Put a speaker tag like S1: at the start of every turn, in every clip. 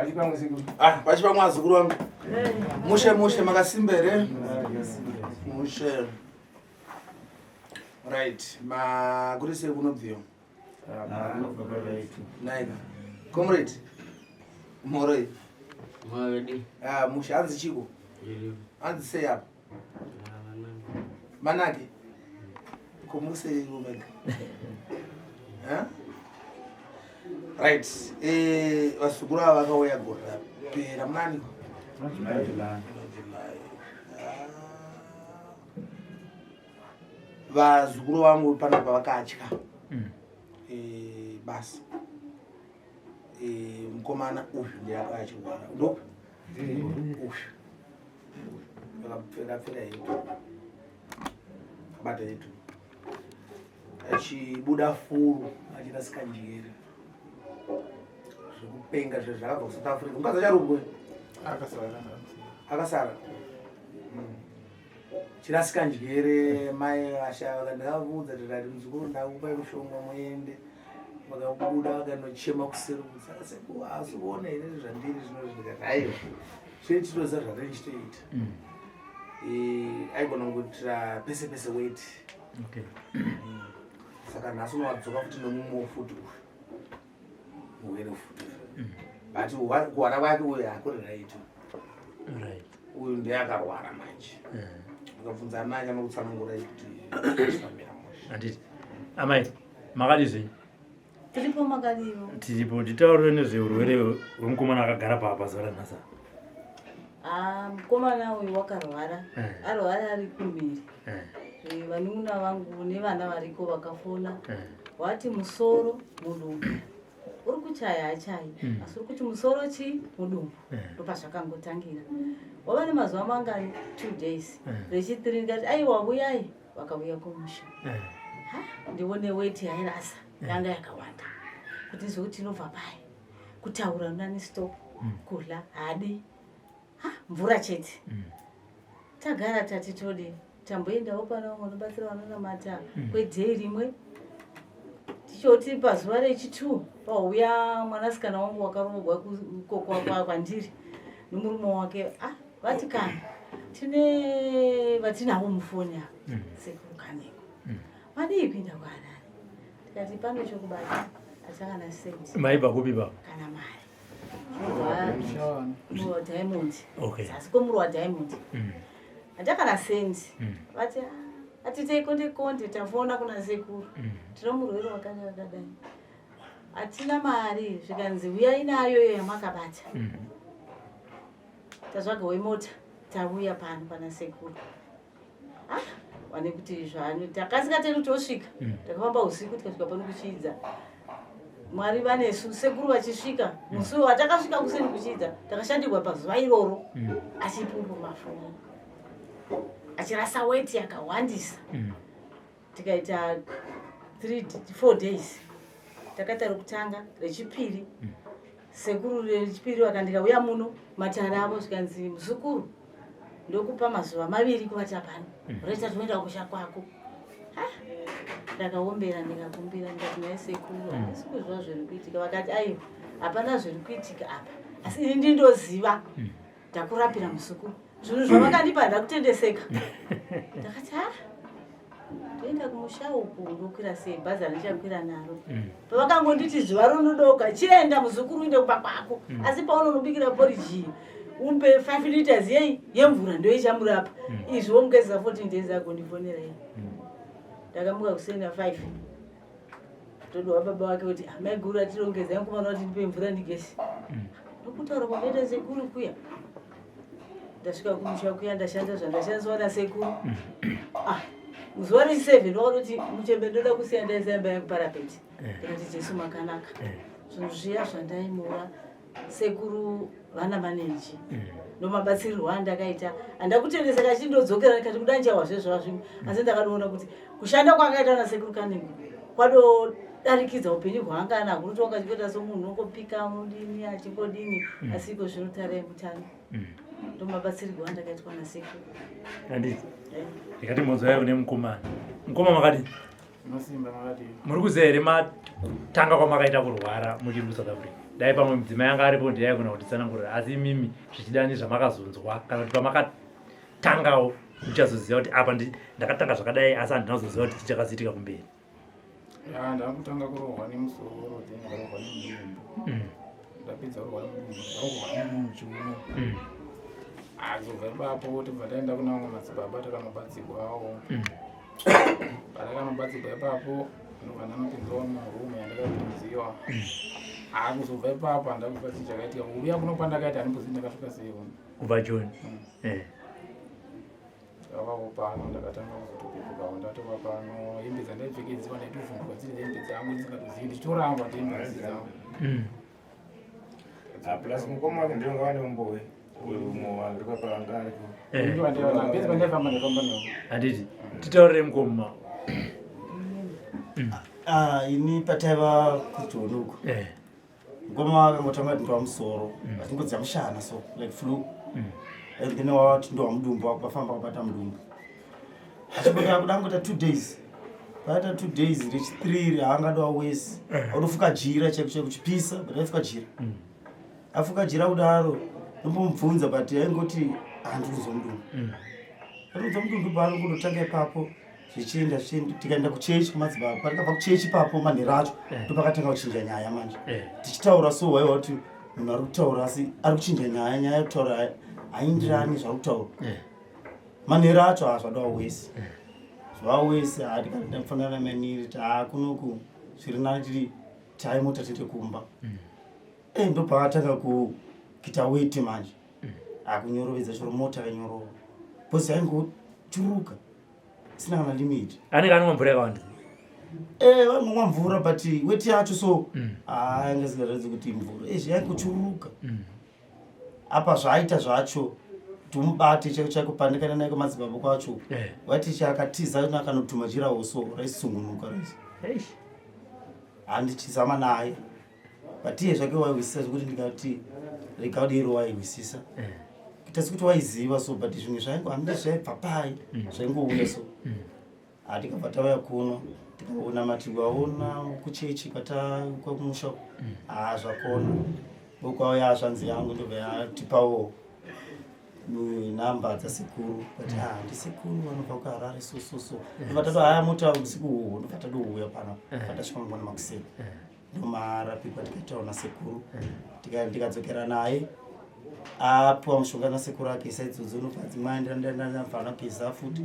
S1: Pachipamwe sekuru.
S2: Ah, pachipamwe azukuru vangu. Mushe mushe makasimba here? Mushe. Right, makuri sei kunobviwa? Naika. Comrade. Moroi.
S3: Mwadi.
S2: Ah, mushe hanzi chiko? Hanzi sei apa? Manake. Komusei omega. Huh? Right. Eh, vazukuru ava vakauya gore rapera munaniko? July. Ah. Vazukuru vangu panapa vakatya. Eh, basa. Eh, mukomana uyu ndiye akauya achirwara. Ndopi? Uyu. Akapfeka yetu. Akabata yetu. Achibuda furu achirasika njere. Zvekupenga zve zvakabva kuSouth Africa. Mukadzi acharugwe.
S1: Akasara.
S2: Akasara. Chirasika njere mai vasha vakandavaudza tikati muzukuru ndakupai mushonga muende. Vakabuda vakanochema kuseri saka sekuru haasi kuona here zvandiri zvino ndikati aiwa zvee tinoziva zvatiri chitoita. Eh, aigona kungoitira pese pese weti.
S4: Okay.
S2: Saka nhasi unowadzoka futi nemumwe futi uyu. Murwere futi. But kuwara kwake uyu hakuri right.
S4: Right.
S2: Uyu ndiye akarwara manje. Ukabvunza amai anokutsanangura kuti zvinofambira mushe.
S4: Handiti. Amai, makadii zvenyu?
S5: Tiripo makadiwo.
S4: Tiripo, titaurire nezveurwere hwemukomana akagara papa zuva ranhasi.
S5: Ah, mukomana uyu wakarwara. Arwara ari kumhiri. Vanun'una vangu nevana variko vakafona. Wati musoro mudumbu. Uri kuchaya hachayi. Asi uri kuti musoro chi mudumbu. Ndopazvakangotangira. Wava nemazuva mangani? 2 days. Rechithree ndikati aiwa uyai. Vakauya kumusha. Ha, ndione weti yairasa. Yanga yakawanda. Kuti zvekuti inobva pai. Kutaura nani stop. Kudla haadi. Ha, mvura chete. Tagara tati todi tamboendawo pana vamwe vanobatsira vanonamata kwedhei rimwe. Tichoti pazuva rechi2 pauya mwanasikana wangu wakaroorwa kwandiri nomurume wake. Ah, vati kana tine vatinavo mufoni apa sekuru Kanengo. Vadii kuenda kuHarare? Tikati pano chokubata achakana senti.
S4: Maibva kupi baba?
S5: Kana mari. Murwa Diamond.
S4: Okay.
S5: Zasi kwemurwa Diamond. Hatakana sendi. Vati atitei konde konde tafona kuna sekuru. Tino murwere wakanga akadai. Hatina mari zvikanzi uyai nayo iyo yamakabata. Tazvaga wemota tauya pano pana sekuru. Ah, wane kuti zvani takasika tedu tosvika. Takafamba usiku tikasvika pano kuchiidza. Mwari vanesu sekuru vachisvika musi watakasvika kuseni kuchiidza takashandirwa pazuva iroro achipupuma mafumu achirasa weti yakawandisa. Tikaita 3 4 days. Takaita rekutanga rechipiri. Sekuru rechipiri vakandikauya muno matare avo zvikanzi muzukuru ndokupa mazuva maviri kuvata pano. Reta toenda kusha kwako. Ndakaombera ndikakumbira ndikati nhai sekuru handisi kuziva zviri kuitika. Vakati aiwa hapana zviri kuitika apa asi ini ndindoziva ndakurapira muzukuru. Zvinhu zvavakandipa ndakutendeseka. Ndakati ha ndoenda kumusha uku ndokwira sei bhazi randichakwira naro. Pavakangonditi zuva ronodoka chienda muzukuru uende kumba kwako. Asi paunonobikira poriji umpe 5 liters yei yemvura ndoichamurapa. Izvi womugezesa 14 days ago ndifonera iyi. Ndakamuka kuseni na 5. Todwa baba wake kuti amai guru atirongedza yangu kuti ndipe mvura ndigese. Ndokutaura kwakaita sekuru kuya. Ndasvika kumusha kuya ndashanda zvandashandiswa nasekuru. Ah, muzuva rechi7 wakatoti muchembe ndoda kusiya ndaisa imba yangu parapeti. Ndikati Jesu makanaka. Zvinhu zviya zvandaimura sekuru vana manenji. Ndomabatsirirwo andakaita. Handakutendesa kachindodzokera ndikati kuda ndichahwa zvezvava zvimwe. Asi ndakatoona kuti kushanda kwakaita nasekuru Kanengo kwadodarikidza upenyu hwanga anahwo kuti wakachikuita somunhu unongopika unodini achingodini asi iko zvino tarai mutano. Ndomabatsirirwo andakaitwa nasekuru.
S4: Handiti. Ndikati mhonzo yayo nemukomana. Mukoma makadii?
S1: Masimba makadii?
S4: Muri kuziva here matanga kwamakaita kurwara muchiri kuSouth Africa? Dai pamwe mudzimai anga aripo ndiye aigona kutitsanangurira, asi imimi zvichida nezvamakazonzwa kana kuti pamakatangawo muchazoziva kuti apa ndakatanga zvakadai, asi handina kuzoziva kuti chii chakazoitika kumberi.
S1: Ya, ndakutanga kurohwa nemusoro, then ndakarohwa nemudumbu. Ndapedza kurohwa nemudumbu, ndakarohwa nemuchiuno. Azobva ipapo tobva taenda kuna vamwe madzibaba takanobatsirwawo. Patakanobatsirwa ipapo ndobva ndanopinzwawo murumu yandakapinziwa. Akuzobva ipapo handakuziva chii chakaitika. Kuuya kuno kwandakaita handimbozivi ndakasvika sei kuno.
S4: Kubva Joni.
S1: Ndavawo pano ndakatanga kuzotopepukawo ndatova pano hembe dzandaipfekedziwa ndaitovhunduka dziri hembe dzangu ndisingatozivi ndichitoramba kuti hembe dzisi dzangu.
S3: Ah, plus mukoma wake ndiye anga ane umbowe uyu umwe ari papa anga ariko.
S1: Ndiwo andaiva pese pandaifamba ndaifamba navo.
S4: Handiti titaurire mukoma.
S6: Ah, ini pataiva kujoni uko mukoma akangotanga kuti ndowa musoro, achingodziya mushana so like flu, and then wati ndowa mudumbu, wafamba wakabata mudumbu, achingota kuda ngoita 2 days, paita 2 days rechi3 haangadowa wese autofuka jira chaiko chaiko chipisa, but aifuka jira, afuka jira kudaro, ndombomubvunza, but aingoti handikuzwa mudumbu, andikuzwa mudumbu. Paanongotanga ipapo zvichienda zvichienda, tikaenda kuchechi kumadzibaba. Patikabva kuchechi ipapo manheru acho, ndopakatanga kuchinja nyaya manje. Tichitaura so, waiwa kuti munhu ari kutaura asi ari kuchinja nyaya, nyaya yekutaura haindirani zvari kutaura. Manheru acho hazvadawa wese, zvava wese. Hatikatafanana maniri taa kunoku zviri nani, tiri taimota tiende kumba. Ndopaatanga kuita weti manje, akunyorovedza chero mota yakanyorova because yaingochuruka isina kana limit.
S4: Anenge anomwa mvura yakawanda.
S6: Vaingomwa mvura, but weti yacho so anga isingaratidzi kuti mvura ezvi, yaingochuruka. Apa zvaaita zvacho kuti umubate chaiko chaiko pandikaenda naye kwamadzibaba kwacho, waiti chakatiza akanotuma jirawo so raisungunuka raisi.
S4: Eish.
S6: Handichizama naye, but iye zvake waihwisisa zvekuti ndikati rega udero waihwisisa, kuita sekuti waiziva so, but zvimwe zvaingo hamina zvaibva pai, zvaingouya so. Hatikabva tauya kuno tikaona matirwaona kuchechi kwakumusha, haa zvakona okwauya zvanzi yangu ndobva yatipawo namba dzasekuru, but ha ndisekuru vanobva kuHarare so so so, ndobva tato haya mota usiku uhu, ndobva tadouya pano patasvika mangwana makuseni, ndomarapikwa tikaitawo nasekuru. Ndikadzokera naye apiwa mushonga nasekuru ageza idzodzo, nobva dzimwe anageza futi,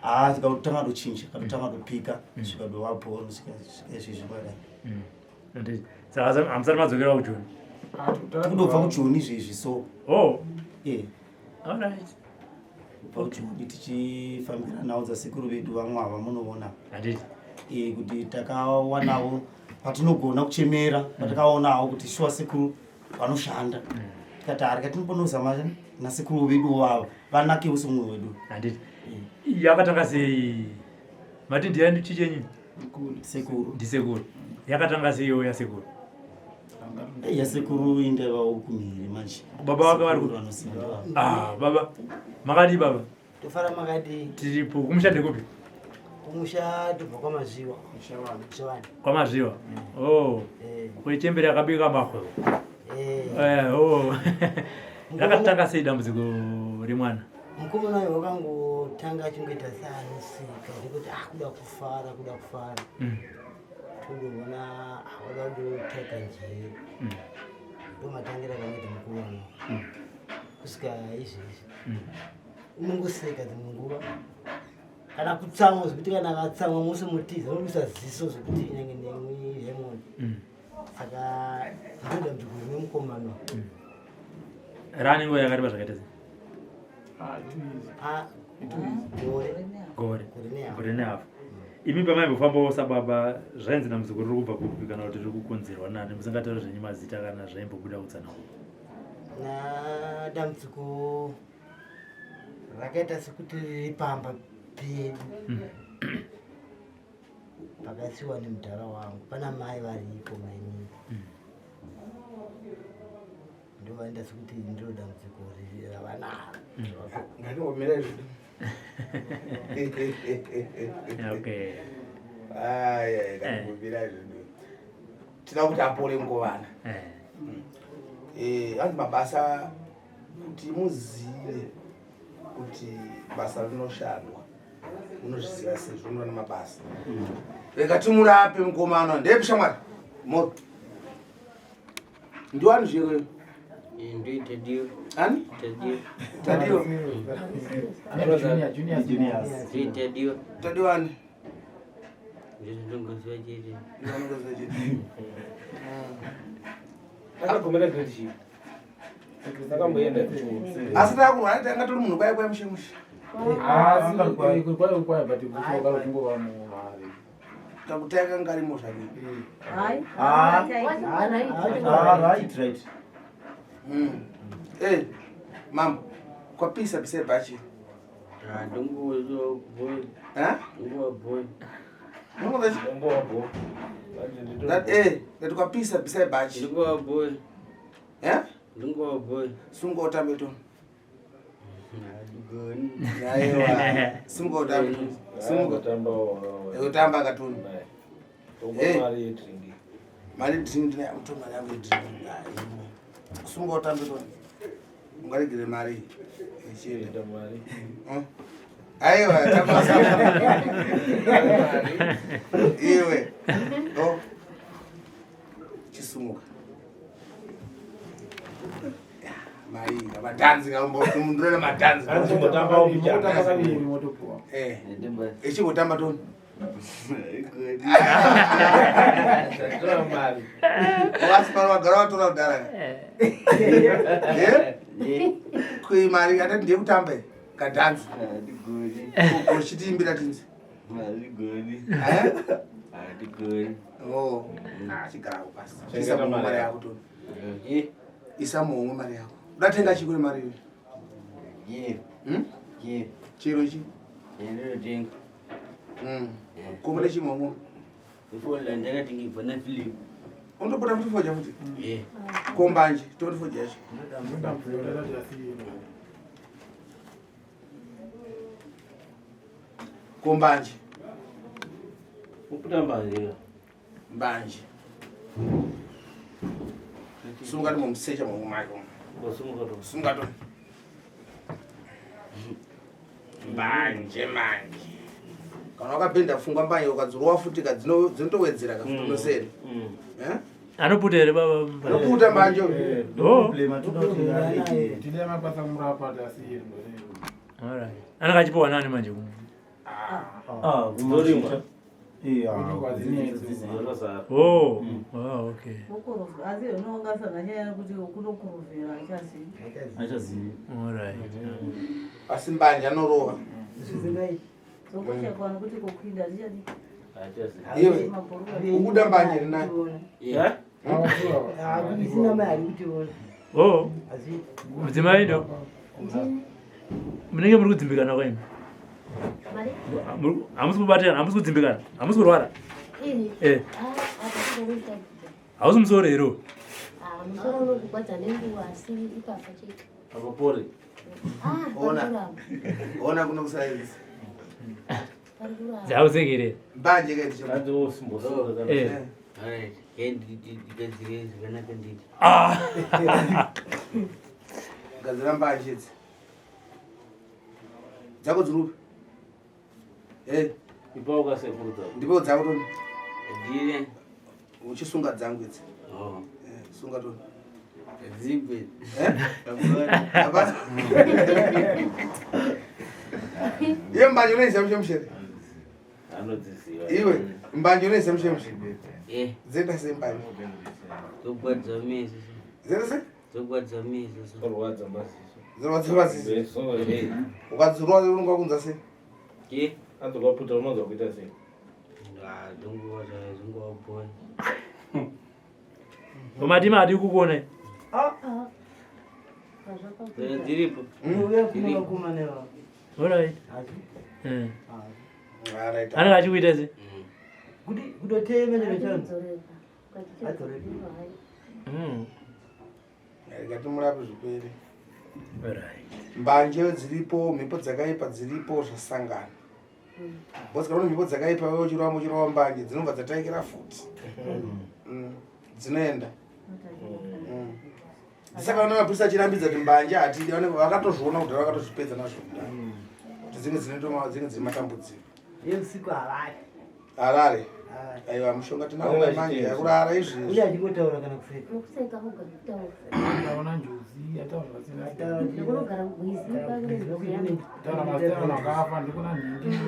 S6: haa tikatanga tochinja, katotanga topika zvikadova svika izvezvi kwakadai.
S4: Handiti saka hamusati madzokera kuJoni?
S6: Tikudobva kuJoni izvezvi so.
S4: Oh.
S6: Alright. Kubva kuJoni tichifambira nhau dzasekuru vedu vamwe ava munoona.
S4: Handiti.
S6: Kuti takawanawo patinogona kuchemera, patakaonawo kuti shuwa sekuru vanoshanda, tikati harika tinombonozama nasekuru vedu vava vanakewo semumwe wedu.
S4: Handiti yakatanga sei? Mati ndiyani chichenyu?
S6: Sekuru.
S4: Ndisekuru. Yakatanga seiyo yasekuru?
S6: Yasekuru indaivawo kumhiri manje.
S4: Baba vake vari
S6: Sekuru vanosimba.
S4: Ah, baba makadii baba?
S7: Tofara, makadii?
S4: Tiripo. Kumusha ndekupi?
S7: Kumusha tobva kwaMaziwa, Shavani.
S4: KwaMaziwa, oh. Kwechembere yakabika mahwe. Oh. Yakatanga sei dambudziko remwana?
S7: Mukomana uyu wakangotanga achingoita seanoseka zvekuti ah, kuda kufara, kuda kufara. Todoona wada kudoteka njere. Ndomatangira akangoita mukomana kusvika izvezvi. Unongoseka dzimwe nguva kana kutsamwa zvekuti kana akatsamwa mose mutiza, unobusa ziso zvekuti nyange nemwi hemoni. Saka ndo dambudziko rine mukomana.
S4: Rani nguva yakareba zvakaita sei?
S7: Ah, gore.
S4: Gore.
S7: Gore nehafu.
S4: Gore nehafu. Imi pamaimbofambawo sababa, zvainzi dambudziko riri kubva kupi kana kuti riri kukonzerwa nani? Musingatauri zvenyu mazita kana zvaimbobuda kutsanangura.
S7: Na dambudziko rakaita sekuti riri pamba pedu pakasiwa nemudhara wangu, pana mai varipo, mainini, ndo vaenda sekuti ndiro dambudziko riri ravanaro.
S2: Ngatiomera zvedu. Aya, ngatimbomira zvedu, tida kuti apore mukovana. Eh, hanzi mabasa kuti muzive kuti basa rinoshandwa munozviziva sei zvinoda nemabasa rega timurape mukomana ndepi shamwari moro ndiwani zviro
S7: Nditadiwa.
S2: Ani?
S7: Tadiwa.
S2: Tadiwa.
S7: Nditadiwa.
S2: Tadiwa ani?
S7: Ndinongoziva chete.
S2: Ndinongoziva chete.
S3: Akagomera grade chii? Akamboenda
S2: Asi takurwara tanga tiri munhu kwaya kwaya mushe mushe.
S1: Asi kwaya kwaya but kuchoka kungova muhari.
S2: Kakutanga ngarimo zvake.
S5: Hayi.
S6: Ah. Ah, right, right.
S2: Eh, mama, kwapisa pisa bhachi.
S7: Ah, ndingoziva boy.
S2: Ha?
S7: Ndingova boy.
S2: Ndingoziva
S3: Ndingova boy.
S2: That eh, that kwapisa pisa bhachi.
S7: Ndingova boy.
S2: Eh?
S7: Ndingova boy.
S2: Sunga utambe to.
S7: Handigoni.
S2: Aiwa. Sunga utambe. Sunga.
S3: Tamba.
S2: Utamba katuni.
S3: Eh. Mari yedrink.
S2: Mari drink ndina mtu mari yangu yedrink. Sunga utambe to. Ungaregere mari. Ichienda.
S3: Mari.
S2: Aiwa, tamba sana. Iwe. Oh. Chisumuka. Mari, madhanzi ngambomundurela madhanzi.
S3: Anzimbotamba
S1: Motamba kaviri motopuwa.
S2: Eh. Ichingotamba toni.
S3: Tora mari.
S2: Wasi pano vagara vatora kudhara. Eh? Kui mari atati ndiye kutamba iyi, kadhanzi.
S7: Handigoni.
S2: Uchitiimbira tinzi.
S7: Handigoni.
S2: Eh?
S7: Handigoni.
S2: Oh, ah, chigarawo pasi. Isa muhomwe mari yako toni.
S7: Eh.
S2: Isa muhomwe mari yako. Udatenga chii kune mari iyoyo?
S7: Yeah.
S2: Hmm?
S7: Yeah.
S2: Chiro chi?
S7: Ndinotenga.
S2: Komune chimomo.
S7: Ifoni ndakatenga ibva naPhilip.
S2: Unotopota futi foja futi?
S7: Eh.
S2: Kombanje, toti foja yacho. Kombanje.
S7: Ukuta mbanje.
S2: Mbanje. Sunga ndimomusecha muhomwe mako.
S7: Sunga to.
S2: Sunga to. Mbanje manje. Kana wakapinda pfungwa mbanje ukadzorowa futi ka dzinotowedzera kafuti unoseri. Eh?
S4: Anoputa here baba?
S2: Anoputa mbanje.
S4: Oh.
S1: Tine mabasa murapa asi
S4: Alright. Anenge achipiwa nani manje?
S6: Ah,
S3: Kunorimwa.
S4: Oh. Oh, okay.
S5: Kukurovha asi unonga nyaya yekuti kunokurovhera achazivi.
S6: Achazivi.
S4: Alright.
S2: Asi mbanje anorova.
S5: Zokosha kuwana kuti kukwinda tichadi.
S2: Iwe. Ukuda mbanje rinayo.
S7: Eh? Isina mari kutiona.
S4: Oh. Mudzimai ndo. Munenge muri kudzimbikana kwaini? Hamusi kubatana, hamusi kudzimbikana, hamusi kurwara. Eh. Hausi musoro here uyu?
S8: Musoro unokugwadza nenguva asi ipapa chete.
S3: Apapori.
S8: Ah,
S2: Ona.
S8: parikuramba.
S2: Ona kuno kusaidzi.
S8: Parikuramba.
S4: Dzausekere.
S2: Mbanje kaiti chemo.
S3: Anzi wosimbosunga.
S4: Eh.
S7: Alright. Ndigadzire zvakanaka nditi.
S4: Ah.
S2: Gadzira mbanje idzi. Dzako dziri upi? Eh,
S3: Ipa ukasekuru dzako.
S2: ndipo dzako toni.
S7: Ndine.
S2: Uchisunga dzangu idzi.
S7: Oh.
S2: Eh, sunga toni.
S7: Zipe.
S2: Eh?
S7: Hapana.
S2: Hapana. Iwe mbanje unoiziva mushe mushere?
S3: Anodziziva.
S2: Iwe mbanje unoiziva mushe mushe?
S7: Eh.
S2: Dzenda sei mbanje?
S7: Dzogwadza meso.
S2: Dzenda sei?
S7: Dzogwadza meso.
S3: Kurwadza maziso.
S2: Dzorwadza maziso.
S3: Meso eh.
S2: Ukadzorwa unonga kunza sei?
S7: Eh.
S3: Anzi ukaputa unonzwa kuita sei?
S7: Ah, ndongova zvingova boy.
S4: Mati madi kukuona.
S7: Dziripo.
S6: Uya kuno vakomana ivava.
S4: Alright.
S6: Asi.
S4: Eh.
S2: Alright.
S4: Anenge achikuita sei?
S6: Kuti kutotema chero changu.
S8: Adzoreka.
S2: Rega timurape zvipere.
S4: Alright.
S2: Mbanje dziripo, mhepo dzakaipa dziripo zvasangana. Because kana une mhepo dzakaipa wewe uchirova uchirova mbanje dzinobva dzataikira futi. Dzinoenda. Saka vana mapurisa achirambidza kuti mbanje hatidi, vanenge vakatozviona kudhara vakatozvipedza nazvo kudhara. Kuti dzinge dzinoitwa dzinge dziri matambudziko.
S7: Yeusiku harare.
S2: Harare. Aiwa mushonga tinawo manje yakurara izvi.
S7: Uye achingotaura kana kuseka.
S8: Kuseka hoga kutaura.
S1: Ndaona njuzi yataura zvakasiyana.
S8: Ndikunogara kugwizi kwake.
S1: Taura mazita evanhu vakafa ndikuna nhingi.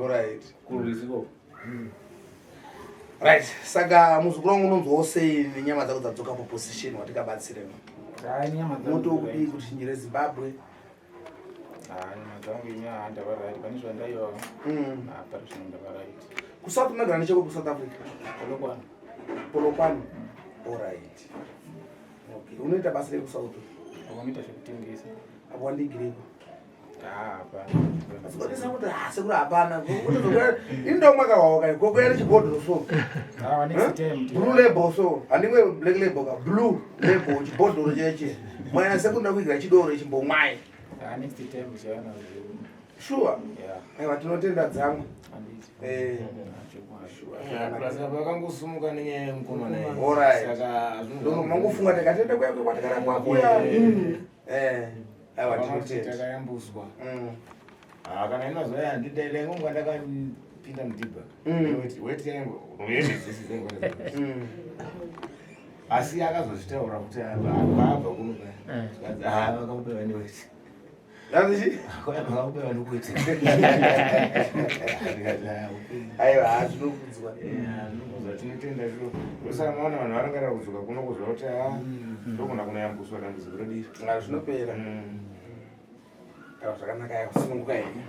S2: Alright.
S3: Kurwizi koko.
S2: Right, saka muzukuru wangu unonzwawo sei nenyama dzako dzadzoka paposition watikabatsire?
S1: Hayi nyama dzangu.
S2: Unoti ukudii kuti chinjire Zimbabwe?
S1: Hayi nyama dzangu ini haa ndava right pane zvandaiva. Ah pari zvino ndava right.
S2: KuSouth unogara necheko kuSouth Africa?
S1: Polokwane.
S2: Polokwane. Alright. Okay, unoita basa rei kuSouth?
S1: Unoita zvekutengesa.
S2: Apo wandigireko.
S1: Hapana.
S2: Asi kodisa kuti ha sekuru hapana. Ini ndomwa kawawa kai gogo yari chibhodhoro so.
S1: Ah, next time.
S2: Blue label so. Handimwe black label ka. Blue label chibhodhoro cheche. Mwana sekuru ndakuigira chidoro chimbomwai.
S1: Ah, next time tichaona.
S2: Sure.
S1: Yeah.
S2: Aiwa tinotenda dzamwe.
S1: Handiti.
S2: Eh.
S3: Plus apa vakangosumuka nenyaya yemukomana iyi.
S2: Alright.
S3: Saka
S2: Ndono mangofunga takatenda kuya kwatakara kwakuya. Eh. Aiwa tinotenda.
S3: Takayambuswa. Ah, kana ino mazuva aya ndingonga ndakapinda mudhibha. Weti yangu hembe dzese dzainga Asi akazozvitaura kuti apa abva kuno kaya. Zvikanzi ah vakamupa vane weti.
S2: Yazi
S3: Vakamupa vane weti.
S2: Aiwa zvinokudzwa.
S3: Zvinokudzwa tinotenda zviro. Ndosaka maona vanhu varangarira kudzoka kuno kuzwa kuti ah ndogona kunoyambuswa dambudziko redu iri.
S2: Ah, zvinopera. Aiwa zvakanaka aiwa kusununguka henyu.